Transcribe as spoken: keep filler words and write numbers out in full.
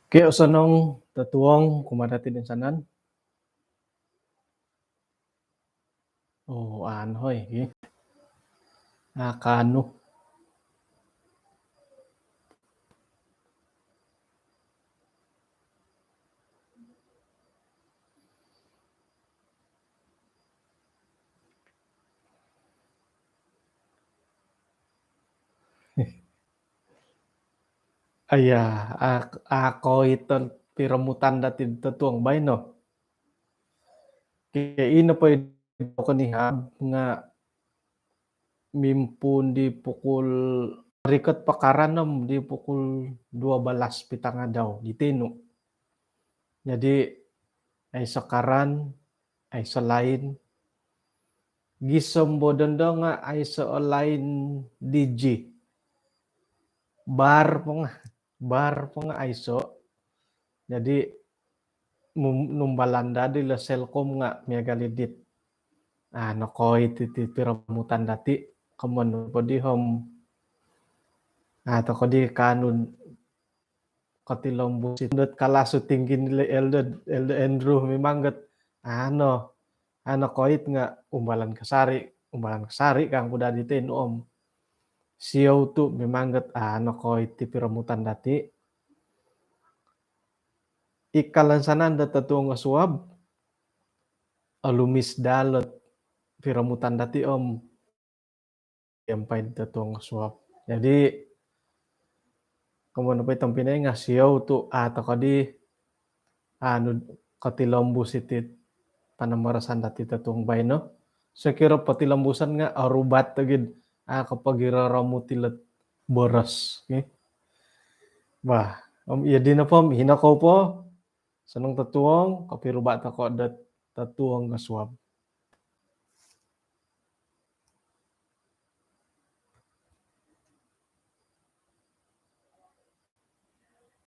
Okey, osonong totuong kumaa dati toinsanan. Oo, anu hoi, ki. Akaanu. Aya, a, a, koiton piromutan dati totuong baino. Okey, ino po i konihab nga mimpuun di pukul, rikot po karan om di pukul dua belas pitangadau di tinu. Jadi, aiso karan, aiso lain. Gisom bo dondo nga aiso lain Digi. Bar po nga, bar po nga aiso. Jadi, mum-, numbalan daa dilo Celcom nga miagal i dit. Ah, nokoit iti piromutan dati, komoyon po di om. Ah, tokou di kaanu kotilombus i dot kalasu tinggi nilo Elder, Elder Andrew memang got, anu, anu koit nga umbalan kasari, umbalan kasari kangku daa di tinu om. Siou tu memang got, anu koit ti piromutan dati. I kalansanan do totuong kosuab, olumis daa lo piromutan dati om. Miampai totuong kosuab. Jadi, komoyon nopo i tompinai nga siou tu, ah, tokou di, anu, kotilombus iti panambarasan dati totuong baino. Sokiro potilombuson nga orubat ogi, ah, kopogiroromut ilo boros, okey. Bah, om, jadi nopo om, hino kou po, osonong totuong, kopiruba tokou do totuong kosuab.